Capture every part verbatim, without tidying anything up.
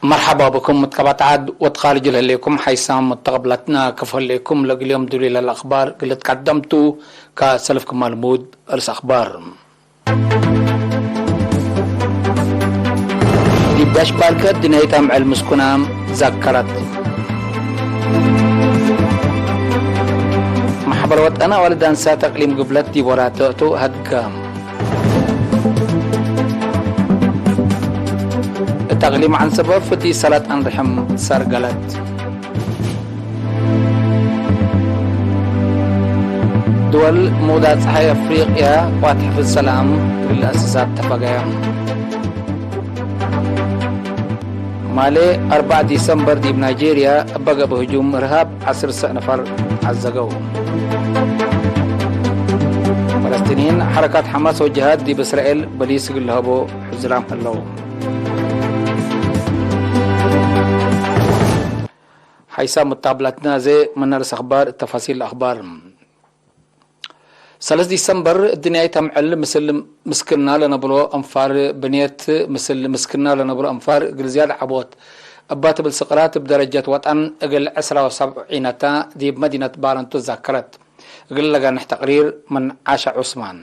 መርሐባ ብኩም ምትቀባትዓት ወትካልጅ ለህሌኩም ሓይሳም ምተቀብላትና ክፍ ህሌኩም ለእግል ዮም ድሉይ ለለአክባር እግል ልትቀደምቱ ከሰልፍ ክማል ሙድ እርስ አክባር። ዲብ ጋሽ ባርከ ድንያይት አምዕል ምስኩናም ዛከረት። መሕበር ወጠን አዋልድ አንሳት አቅሊም ግብለት ዲብ ወራተ እቱ ሀድገ። እት አቅሊም ዐንሰበ ፍቲ ሰላጥ አንርሕም ሰርገለት። ድወል ሙዳ ጸሓይ አፍሪቅያ ቋት ሕፍዝ ሰላም እግል ለአስሳት ተፈገየ። ማሌ አርበዕ ዲሰምበር ዲብ ናይጄርያ እበ ገብእ ህጁም እርሃብ ዐስር ሰዕ ነፈር ዐዘገው። ፈለስጢንይን ሐረካት ሐማስ ወጅሃድ ዲብ እስራኤል በሊስ እግል ለሀቦ ሕዝራም ህለው። ሓይሳም ሙታብላትና ዘ ምን ርእስ አኽባር፣ ተፋሲል አኽባር። ሰለስ ዲሰምበር፣ እድንያይት አምዕል ምስል ምስክና ለነብሮ አንፋር ብንየት፣ ምስል ምስክና ለነብሮ አንፋር እግል ዝያድ ዐቦት እባ ትብል ስቅራት እብ ደረጀት ወጠን እግል ዕስራ ወሰብዕ ዒነታ ዲብ መዲነት ባረንቱ ዛከረት። እግል ለገንሕ ተቅሪር ምን ዓሻ ዑስማን።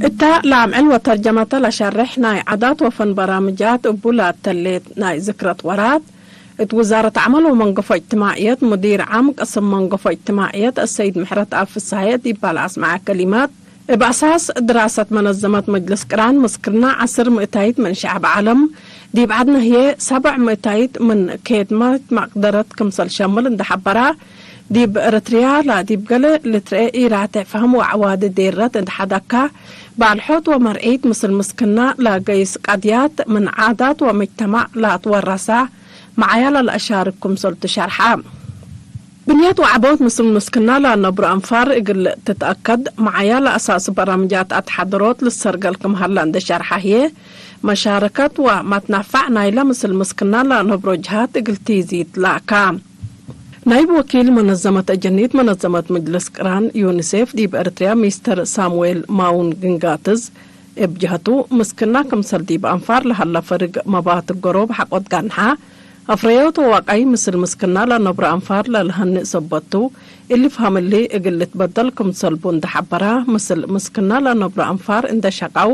እተ ለአምዕል ወተርጀመተ ለሸሬሕ ናይ ዓዳት ወፈን በራምጃት እቡ ለአተሌት ናይ ዝክረት ወራት፣ እት ውዛረት ዐመል ወመንገፎ እጅትማዕየት ሙዲር ዓም ቅስም መንገፎ እጅትማዕየት አሰይድ ምሕረትአብ ፍስሃየ ዲብ ለአስመዐ ከሊማት፣ እብ አሳስ ድራሰት መነዘመት መጅልስ ቅራን ምስክርና ዐስር ምእታይት ምን ሸዐብ ዐለም ዲብ ዐድነ ህዬ ሰብዕ ምእታይት ምን ኬድመት መቅደረት ክምሰል ሸምል እንደ ሐበራ፣ ዲብ ኤረትርያ ለዲብ ገሌ ልትርኤ ኢራቴዕ ፈህም ወዐዋዲ ዴረት እንደ ሐደካ፣ ባልሖት ወመርዒት ምስል ምስክና ለገይስ ቀድያት ምን ዓዳት ወመጅተማዕ ለአትወረሳ መዓያ ለለአሻርክ ክምሰልቱ ሸርሐ። ብንየት ወዐቦት ምስል ምስክና ለነብሮ አንፋር እግል ትትአከድ መዓያ ለአሳስ በራምጃት አትሓደሮት ልሰርገል ክም ሀለ እንደ ሸርሐ ህዬ፣ መሻረከት ወመትናፋዕ ናይለ ምስል ምስክና ለነብሮ ጅሃት እግል ቲዚድ ለአካ። ናይብ ወኪል መነዘመት አጀኒት መነዘመት ምጅልስ ቅራን ዩኒሴፍ ዲብ ኤረትርያ ሚስተር ሳሙኤል ማውን ግንጋትዝ እብ ጀሀቱ፣ ምስክና ክምሰል ዲብ አንፋር ለሀለ ፈርግ መባትክ ገሮብ ሐቆት ጋንሓ፣ አፍረዮት ወዋቃይ ምስል ምስክና ለነብሮ አንፋር ለልሀንእ ሰበት ቱ፣ እሊ ፈሀም እሊ እግል ልትበደል ክምሰል ቡ እንደ ሐበራ፣ ምስል ምስክና ለነብሮ አንፋር እንደ ሸቃው፣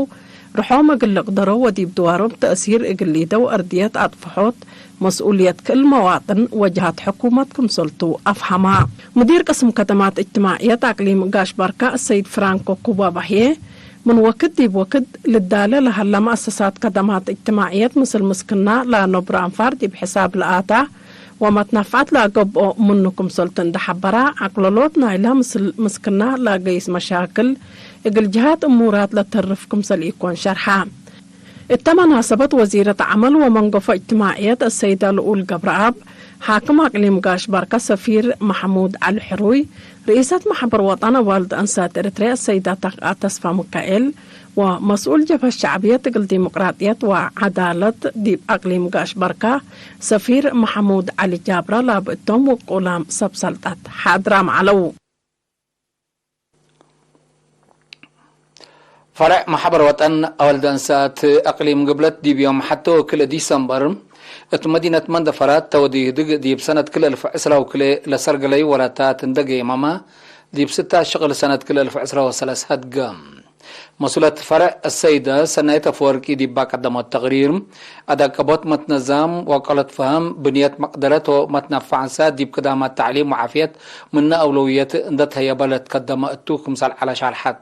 ርሖም እግል ልቅደሮ ወዲብ ድዋሮም ተእሲር እግል ሊደው አርድየት አጥፍሖት መስኡልየት ክል መዋጥን ወጀሃት ሕኩመት ክምሰልቱ አፍሀማ። ሙዲር ቅስም ከደማት እጅትማዕየት አቅሊም ጋሽ ባርካ አሰይድ ፍራንኮ ኩባባህዬ፣ ምን ወክድ ዲብ ወክድ ልዳለ ለሀለ መአሰሳት ከደማት እጅትማዕየት ምስል ምስክና ለነብሮ አንፋር ዲብ ሕሳብ ለአታ ወመትነፍዐት ለአገብኦ ምኑ ክምሰልቱ እንደ ሐበራ፣ አቅለሎት ናይለ ምስል ምስክና ለገይስ መሻክል እግል ጀሃት እሙራት ለተርፍ ክምሰል ኢኮን ሸርሐ። እተ መናሰበት ወዚረት ዐመል ወመንገፎ እጅትማዕየት አሰይዳ ልኡል ገብረአብ፣ ሓክም አቅሊም ጋሽ ባርካ ሰፊር መሐሙድ ዐሊ ሕሩይ፣ ርኢሰት መሕበር ወጠን አዋልድ አንሳት ኤረትርያ አሰይዳ ተክአ ተስፋ ሚካኤል፣ ወመስኡል ጀብሀት ሸዕብየት እግል ዲሞቅራጥየት ወዐዳለት ዲብ አቅሊም ጋሽ ባርካ ሰፊር መሐሙድ ዐሊ ጃብራ ላብእቶም ውቁላም ሰብ ሰልጠት ሓድራም ዐለው። ፈርዕ መሕበር ወጠን አወልድ አንሳት አቅሊም ግብለት ዲብ ዮም ሐቴ ወክልኤ ዲሰምበር እት መዲነት መንደፈራ ተወዲ ህድግ ዲብ ሰነት ክልኤ እልፍ ዕስራ ወክልኤ ለሰርገለዩ ወራታት እንደ ገየመመ፣ ዲብ ስታ ሽቅል ሰነት ክልኤ እልፍ ዕስራ ወሰለስ ሀድገ። መስኡለት ፈርዕ አሰይደ ሰናይት አፈወርቂ ዲባ ቀደሞት ተቅሪር፣ አዳቀቦት መትነዛም ወቀሎት ፈሀም፣ ብንየት መቅደረት ወመትነፋዕ አንሳት ዲብ ክዳማት ተዕሊም ወዓፍየት ምነ አውለውየት እንደ ተህየበ ለትከደመ እቱ ክምሰል ዐለ ሻርሐት።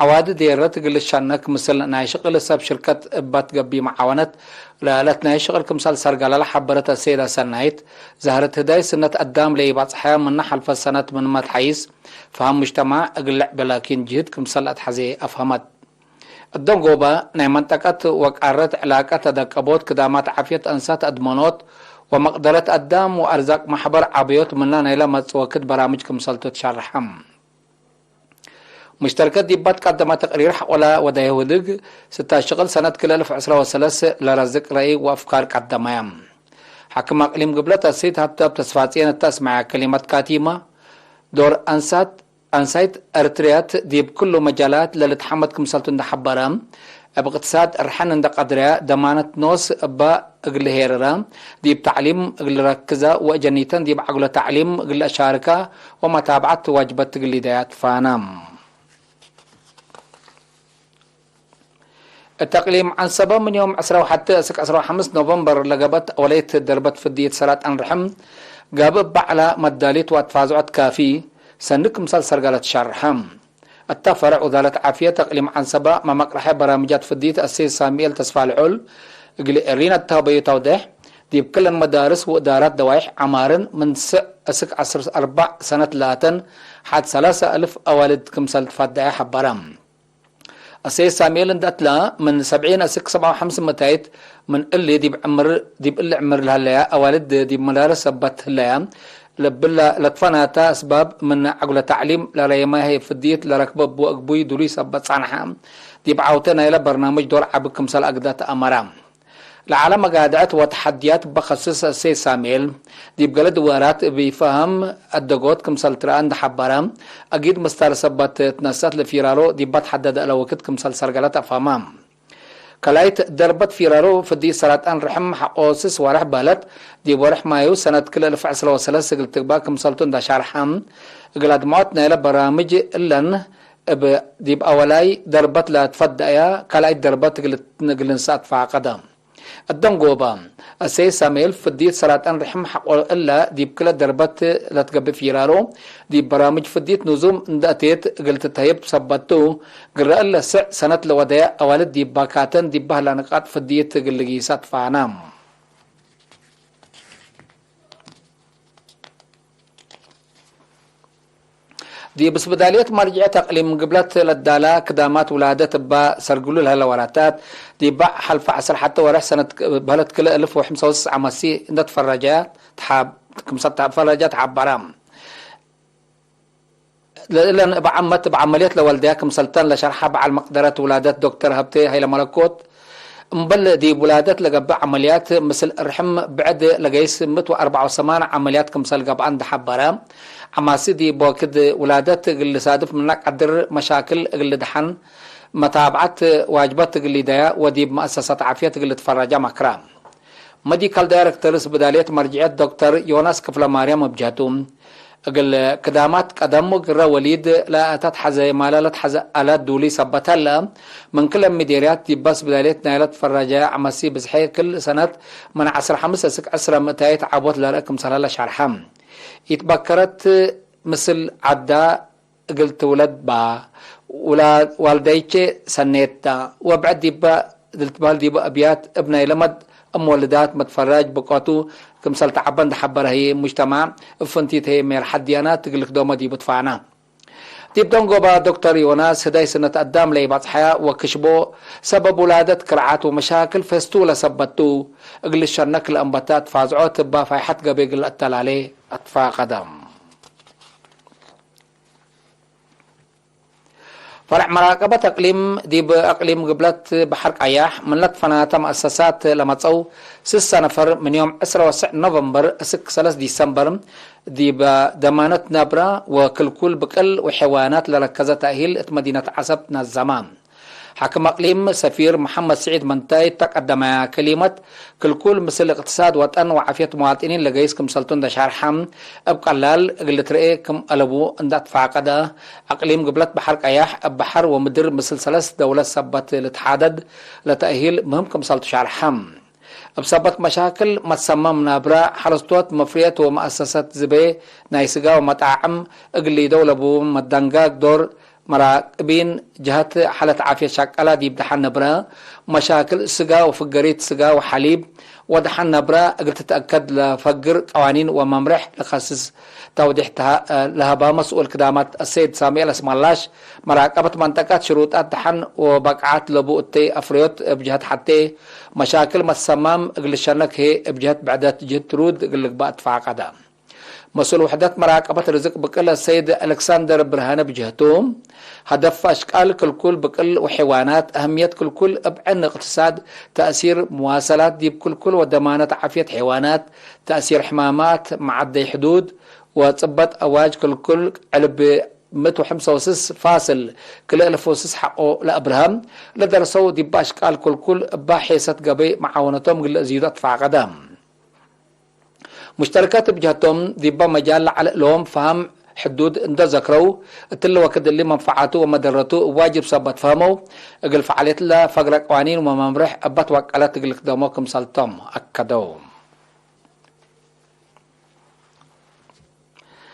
ዐዋዲ ዴረት እግል ልሸነክ ምስል ናይ ሽቅል ሰብ ሽርከት እበ ትገብእ መዓወነት ለለት ናይ ሽቅል ክምሰል ሰርገለ ለሐበረት አሰይደ ሰናይት፣ ዘህረት ህዳይ ስነት አዳም ለኢባጽሐ ምነ ሐልፈት ሰነት ምንመ ተሐይስ፣ ፈሀም ሙጅተማዕ እግል ልዕቤ ላኪን ጅህድ ክምሰል አትሐዜ አፍሀመት። እደንጎበ፣ ናይ መንጠቀት ወቃረት ዕላቀት አደቀቦት ክዳማት ዓፍየት አንሳት አድመኖት ወመቅደረት አዳም ወአርዛቅ መሕበር ዐበዮት ምነ ናይለ መጽእ ወክድ በራምጅ ክምሰልቱ ትሸርሐ። ሙሽተርከት ዲባ ትቀደመ ተቅሪር ሐቆለ ወዳየ ውድግ፣ ስታ ሽቅል ሰነት ክልኤ እልፍ ዕስራ ወሰለስ ለረዝቅ ረአይ ወአፍካር ቀደመ። ሓክም አቅሊም ግብለት አሰይድ ሀብተአብ ተስፋጽየን እተ አስመዐ ከሊመት ካቲመ፣ ዶር አንሳት አንሳይት ኤረትርያት ዲብ ክሉ መጃላት ለልትሐመድ ክምሰልቱ እንዴ ሐበረ፣ እብ እቅትሳድ እርሐን እንዴ ቀድረ፣ ደማነት ኖስ እበ እግል ሄርረ፣ ዲብ ተዕሊም እግል ረክዘ ወእጀኒተን ዲብ ዐግሎ ተዕሊም እግል አሻርከ ወመታብዐት ዋጅበት እግል ሊደያ ትፋነ። እት አቅሊም ዐንሰበ ምን ዮም ዕስራ ወሐቴ እስክ ዕስራ ወሐምስ ኖቨምበር ለገብአት አወለይት ደርበት ፍድይት ሰላጣን ርሕም፣ ጋብእ በዐላ መዳሊት ወአትፋዝዖት ካፊ ሰኒ ክምሰል ሰርገለት ሸርሐ። እተ ፈርዕ ውዛረት ዓፍየት አቅሊም ዐንሰበ መመቅረሐ በራምጃት ፍድይት አሰይድ ሳሚኤል ተስፋልዑል እግል ኤሪን አተሀበዩ ተውዴሕ፣ ዲብ ክለን መዳርስ ወእዳራት ደዋይሕ ዐማርን ምን ስዕ እስክ ዐስር አርበዕ ሰነት ላተን ሐድ ሰላሰ አልፍ አዋልድ ክምሰል ትፈደዐ ሐበረ። አሰይድ ሳሙኤል እንዴ አትላ፣ ምን ሰብዒን እስክ ሰብዓ ወሐምስ ምእታይት ምን እሊ ዲብ ዕምር፣ ዲብ እሊ ዕምር ለሀለያ አዋልድ ዲብ መዳርስ ሰበት ህለያ፣ ለብላ ለትፈናተ አስባብ ምን ዐግሎ ተዕሊም ለረየመ ህይ ፍድይት ለረክበ እቡ እግቡይ ዱሉይ ሰበት ጸንሐ፣ ዲብ ዐውተ ናይለ በርናምጅ ዶር ዐቢ ክምሰል አግደ ተአመረ። ለዐለ መጋድዐት ወተሐድያት እበ ከስስ አሰይድ ሳሙኤል፣ ዲብ ገሌ ድዋራት እብ ኢፈሀም አደጎት ክምሰል ትረአ እንዴ ሐበረ፣ አጊድ ምስታር ሰበት ትነሰት ለፊራሮ ዲባ ተሐደደ እለ ወክድ ክምሰል ሰርገለት አፍሀመ። ከላይት ደርበት ፊራሮ ፍድይት ሰራጣን ርሕም ሐቆ ስስ ወርሕ በህለት፣ ዲብ ወርሕ ማዩ ሰነት ክል እልፍ ዕስረ ወሰለስ እግል ትግባእ ክምሰልቱ እንዴ ሻርሐ፣ እግል አድመዖት ናይለ በራምጅ እለን እብ ዲብ አወላይ ደርበት ለትፈደአያ ካልኣይት ደርበት እግል፣ እግል ንሰአ ትፋቀደ። እደንጎበ፣ አሰይድ ሳሙኤል ፍድይት ሰራጣን ርሕም ሐቆ እለ ዲብ ክለ ደርበት ለትገብእ ፊራሮ፣ ዲብ በራምጅ ፍድይት ንዙም እንዴ አቴት እግል ትተህየብ ሰበት ቱ፣ ግረ እለ ስዕ ሰነት ለወደየ አዋልድ ዲብ ባካተን ዲብ በህላ ንቃጥ ፍድይት እግል ልጊሰ ትፋነ። ዲብ ስብዳልየት መርጅዐት አቅሊም ግብለት ለዳላ ክዳማት ውላደት እባ ሰርግሉ ለህለ ወራታት፣ ዲብ ሐልፈ ዐስር ሐቴ ወርሕ ሰነት በህለት ክልኤ እልፍ ወሐምሳ ወስስ ዐመሲ እንዴ ትፈረጀ ተሓብ-፣ ክምሰል ተፈረጀ ተሐበረ። ለእለን እብ ዓመት እብ ዐመልየት ለወልደያ ክምሰልተን ለሸርሐ በዐል መቅደረት ውላደት ዶክተር ሀብቴ ሀይለመለኮት፣ እምበል ዲብ ውላደት ለገብእ ዐመልያት ምስል ርሕም ብዕድ ለገይስ ምእት ወአርበዕ ወሰማን ዐመልያት ክምሰል ገብአ እንዴ ሐበረ፣ ዐማሲ ዲብ ወክድ ውላደት እግል ልሳድፍ ምነ ቀድር መሻክል እግል ልድሐን መታብዐት ዋጅበት እግል ሊደያ ወዲብ መአሰሳት ዓፍየት እግል ልትፈረጃ መክረ። መዲካል ዳይረክተር ስብዳልየት መርጅዐት ዶክተር ዮናስ ክፍለማርያም እብ ጀህቱ፣ እግል ክዳማት ቀደም ግረ ወሊድ ለአተትሐዘ ማለ ለትሐዘ አላት ዱሊ ሰበት ሀለ፣ ምን ክለ ሚዴርያት ዲባ ስብዳልየት ናይለ ትፈረጀ ዐመሲ ብዝሐ ክል ሰነት ምን ዐስር ሐምስ እስክ ዕስረ ምእታይት ዐቦት ለርእ ክምሰል ሀለ ሸርሐ። ኢትበከረት ምስል ዐዳ እግል ትውለድ ባ፣ ውላ-፣ ዋልደይቼ ሰኔት ታ፣ ወብዕድ ዲባ ልትበህል ዲቡ አብያት እብ ናይ ለመድ እም ወልዳት መትፈራጅ ብቆቱ ክምሰል ተዐበ እንዴ ሐበረ ህዬ፣ ሙጅተማዕ እብ ፍንቲት ህዬ ሜርሐት ድያናት እግል ልክዶመ ዲቡ ትፋነ። ዲብ ደንጎባ ዶክተር ዮናስ ህዳይ ስነት አዳም ለኢባጽሐያ ወክሽቦ ሰበብ ውላደት ክርዓት ወመሻክል ፌስቱ ለሰበት ቱ፣ እግል ልሸነክ ለአንበተ አትፋዝዖት እባ ፋይሐት ገቤ እግል ለአተላሌ አትፋቀደ። ፈርዕ መራቀበት አቅሊም ዲብ አቅሊም ግብለት በሐር ቀያሕ ምን ለትፈናተ መአሰሳት ለመጸው ስሰ ነፈር ምን ዮም ዕስረ ወስዕ ኖቨምበር እስክ ሰለስ ዲሰምበር ዲብ ደማነት ነብረ ወክልኩል ብቅል ወሐይዋናት ለረከዘ ተእሂል እት መዲነት ዐሰብ ትነዘመ። ሓክም አቅሊም ሰፊር መሐመድ ስዒድ መንታይ እተ ቀደመ ከሊመት፣ ክልኩል ምስል እቅትሳድ ወጠን ወዓፍየት መዋጥኒን ለገይስ ክምሰልቱ እንደ ሻርሐ፣ እብ ቀላል እግል ልትርኤ ክም አለቡ እንደ አትፋቀደ፣ አቅሊም ግብለት በሐር ቀያሕ እብ በሐር ወምድር ምስል ሰለስ ደውለት ሰበት ልትሓደድ ለተእሂል ምህም ክምሰልቱ ሻርሐ። እብ ሰበት መሻክል መትሰመም ናብረ፣ ሐረስቶት መፍርየት ወመአሰሰት ዝቤ ናይ ስጋ ወመጣዕም እግል ሊደው ለቡ መደንጋግ ዶር መራቅቢን ጀሀት ሐለት ዓፍየት ሸቀላ ዲብ ደሐን ነብረ፣ መሻክል ስጋ ወፍገሪት ስጋ ወሐሊብ ወደሐን ነብረ እግል ትትአከድ ለፈግር ቀዋኒን ወመምሬሕ ለከስስ ተውዴሕ ለሀባ መስኡል ክዳማት አሰይድ ሳሙኤል አስመላሽ፣ መራቀበት መንጠቀት ሽሩጣት ደሐን ወበቅዓት ለቡ እተይ አፍርዮት እብ ጀሀት ሐቴ፣ መሻክል መትሰማም እግል ልሸነክ ህዬ እብ ጀሀት ብዕደት ጅህድ ትሩድ እግል ልግባእ ትፋቀደ። መስኡል ውሕደት መራቀበት ርዝቅ ብቅል አሰይድ አሌክሳንደር ብርሃነ ብጀህቱ፣ ሀደፍ አሽቃል ክልኩል ብቅል ወሐይዋናት፣ አህምየት ክልኩል እብ ዕን እቅትሳድ፣ ተእሲር መዋሰላት ዲብ ክልኩል ወደማነት ዓፍየት ሐይዋናት፣ ተእሲር ሕማማት መዓደይ ሕዱድ ወጽበጥ አዋጅ ክልኩል ዕልብ ምእት ወሐምሳ ወስስ ፋስል ክልኤ እልፍ ወስስ ሐቆ ለአብርሀ ለደርሰው ዲብ አሽቃል ክልኩል እባ ሔሰት ገበይ መዓወነቶም እግል ለአዝዩድ አትፋቀደ። ሙሽተረከት እብ ጀህቶም፣ ዲበ መጃል ለዐለ እሎም ፈሀም ሕዱድ እንዶ ዘክረው፣ እትሊ ወክድ እሊ መንፈዓቱ ወመደረቱ እብ ዋጅብ ሰበት ፈህመው፣ እግል ፈዓልየት ለፈግረ ቀዋኒን ወመምርሕ እበ ትወቀለት እግል ልክደሞ ክምሰልቶም አከደው።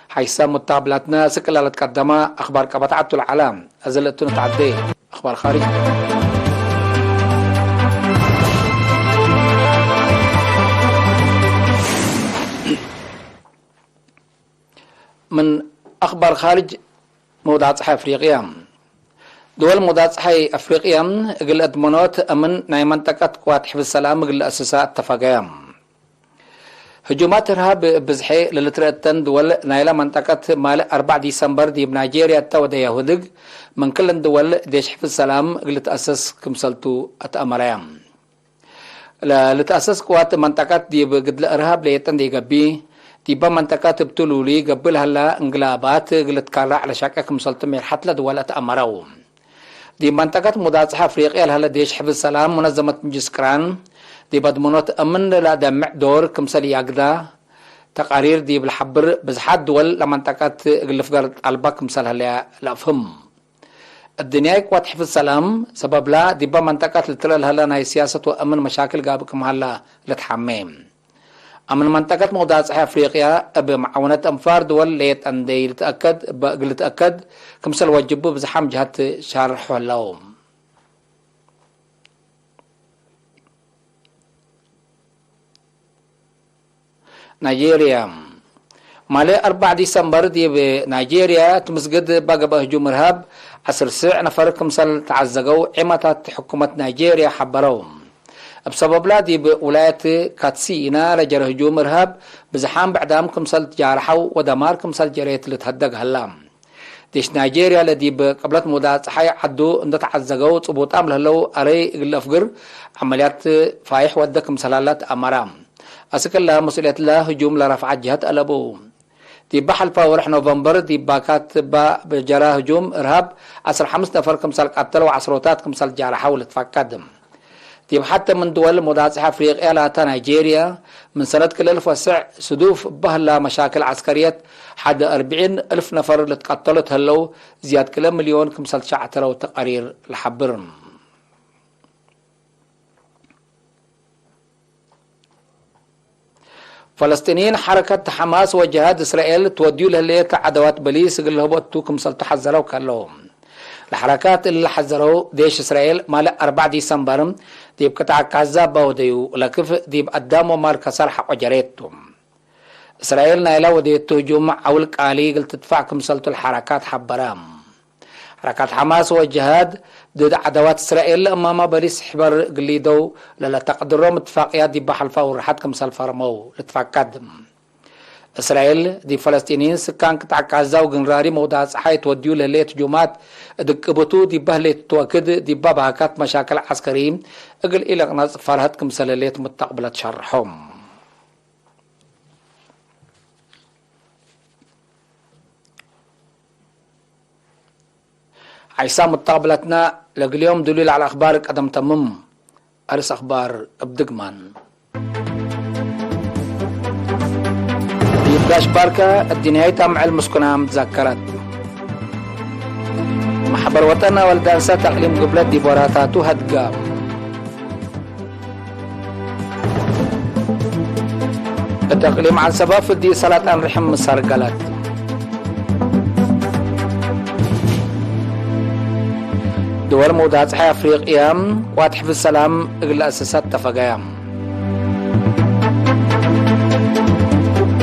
ሐይሰ ሙታብላትነ እስክ ለልትቀደመ አክባር ቀበት ዐቱ ለዐለ። እዝ ለእቱ ንትዐዴ። አክባር ካርጅ። ምን አክባር ካርጅ፣ መውዳጽሐ አፍሪቅያ። ድወል መውዳጽሐይ አፍሪቅያ እግል አድመኖት አምን ናይ መንጠቀት ቅዋት ሕፍዝ ሰላም እግል ለአስሳ አተፈገያ። ህጁማት እርሃብ እብ ብዝሐ ለልትረአተን ድወል ናይለ መንጠቀት፣ ማልእ አርበዕ ዲሰምበር ዲብ ናይጄርያ እተ ወደየ ውህድግ፣ ምን ክለን ድወል ዴሽ ሕፍዝ ሰላም እግል ልትአሰስ ክምሰልቱ አትአመረየ። ለልትአሰስ ቅዋት መንጠቀት ዲብ ግድለ እርሃብ ለየጠን ዲገብእ፣ ዲበ መንጠቀት እብ ቱሉሊ ገብእ ለሀላ እንግላባት እግል ልትካራዕ ለሸቄ ክምሰልቱ ሜርሐት ለድወል አትአመረው። ዲብ መንጠቀት ሙዳጽሐ አፍሪቅያ ለሀለ ዴሽ ሕፍዝ ሰላም ሙነዘመት ምጅልስ ቅራን፣ ዲብ አድመኖት አምን ለአደምዕ ዶር ክምሰል ኢአግዳ፣ ተቃሪር ዲብ ለሐብር፣ ብዝሓት ድወል ለመንጠቀት እግል ልፍገር ጣልባ ክምሰል ሀለያ ለአፍህም። እድንያይ ቅዋት ሕፍዝ ሰላም ሰበብላ፣ ዲበ መንጠቀት ልትረአ ለሀለ ናይ ስያሰት ወአምን መሻክል ጋብእ ክም ሀላ ልትሐሜ። አምን መንጠቀት መውዳጽሐ አፍሪቅያ እብ መዓውነት አንፋር ድወል ለየጠንደይ ልትአከድ፣ እበ እግል ልትአከድ ክምሰል ወጅቡ ብዝሓም ጀሀት ሻርሖ ህለው። ናይጄርያ። ማሌ አርበዕ ዲሰምበር ዲብ ናይጄርያ እት ምስግድ እባ ገብአ ህጁም እርሃብ ዐስር ስዕ ነፈር ክምሰል ተዐዘገው ዔማታት ሕኩመት ናይጄርያ ሐበረው። እብ ሰበብላ ዲብ ውላየት ካትሲና ለጀረ ህጁም እርሃብ ብዝሓም ብዕዳም ክምሰል ትጃርሐው ወደማር ክምሰል ጀሬት ልትሀደግ ሀላ። ዴሽ ናይጄርያ ለዲብ ቅብለት ሙዳጽሓይ ዐዱ እንዶ ተዐዘገው ጽቡጣም ለህለው አረይ እግል ለአፍግር ዐመልያት ፋይሕ ወደ ክምሰል ሀላ ተአመራ። አስክ እለ መስኡልየት ለህጁም ለረፍዐት ጀሀት አለቡ። ዲበ ሐልፈ ወርሕ ኖቨምበር ዲብ ባካት እባ ጀራ ህጁም እርሃብ ዐስር ሐምስ ነፈር ክምሰል ቀተለ ወዐስሮታት ክምሰል ጃርሐው ልትፈቀድ። ዲብ ሐተ ምን ድወል ሙዳጽሐ አፍሪቅያ ላተ ናይጄርያ፣ ምን ሰነት ክልኤ እልፍ ወስዕ ስዱፍ እበ ህላ መሻክል ዐስከርየት ሐድ አርብዒን እልፍ ነፈር ልትቀተሉ ተህለው፣ ዝያድ ክልኤ ሚልዮን ክምሰል ተሸዕተረው ተቃሪር ለሐብር። ፈለስጢንይን ሐረከት ሐማስ ወጀሃድ እስራኤል ትወድዩ ለህሌት ዐደዋት በሊስ እግል ለህቦ እቱ ክምሰልቱ ሐዘረው ከለው። ለሐረካት እሊ ለሐዘረው ዴሽ እስራኤል ማልእ አርበዕ ዲሰምበር ዲብ ቅጣዕ ጋዛ እባ ወደዩ ለክፍ ዲብ አዳም ወማል ከሳር ሐቆ ጀሬቱ። እስራኤል ናይላ ወደየቱ ህጁም ዐውል ቃሊ እግል ትድፋዕ ክምሰልቱ ለሐረካት ሐበረ። ሐረካት ሐማስ ወጅሃድ ድድ ዐዳዋት እስራኤል ለእማማ በሊስ ሕበር እግል ሊደው ለለተቀድሮም እትፋቅያት ዲብ ሐልፋ ውርሐት ክምሰል ፈርመው ልትፈቀድ። እስራኤል ዲብ ፈለስጢንይን ስካን ቅጣዕ ጋዛ ወግንራሪ መውዳዕ ጸሓይ ትወድዩ ለህሌት ህጁማት እድቅብቱ ዲበ ህሌት ትወክድ ዲበ በሀካት መሻክል ዐስከሪ እግል ኢለቅነጽ ፈርሀት ክምሰል ህሌት ሙተቅብለት ሸርሖም። ሐይሳ ሙተቅብለትነ ለእግል ዮም ዱሉይ ለዐለ አክባር ቀደም ተምም። አርስ አክባር እብ ድግማን። ዲብ ጋሽ ባርከ እድንያይት አምዕል ምስኩናም ትዘከረት። መሕበር ወጠን አወል ዳንሰ ተቅሊም ግብለት ዲብ ወራታቱ ሀድጋ። እት እቅሊም ዐንሰበ ፍዲ ሰላጣን ርሕም ምሳር ገለት። ድወል መውዳጽሐ አፍሪቅያ ቅዋት ሕፍዝ ሰላም እግል ለአሰሰት ተፈገያ።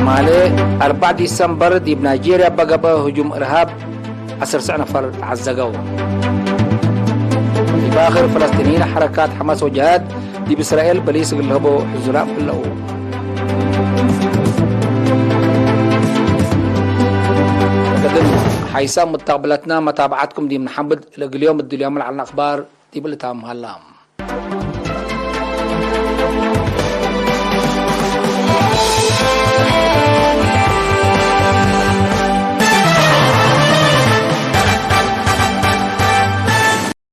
ማሌ አርበዕ ዲሰምበር ዲብ ናይጄርያ በገብአ ህጁም እርሃብ ዐስር ስዕ ነፈር ተዐዘገው። ዲብ አክር፣ ፈለስጢንይን ሐረካት ሐማስ ወጅሃድ ዲብ እስራኤል በሊስ እግል ለህቦ ሕዙናም ህለው። ቅድም ሐይሳም ሙተቅብለትነ መታብዐትኩም ዲብ ነሐምድ፣ ለእግል ዮም እድልዮም ለዐልነ አክባር ዲብ ልታም ሀላ።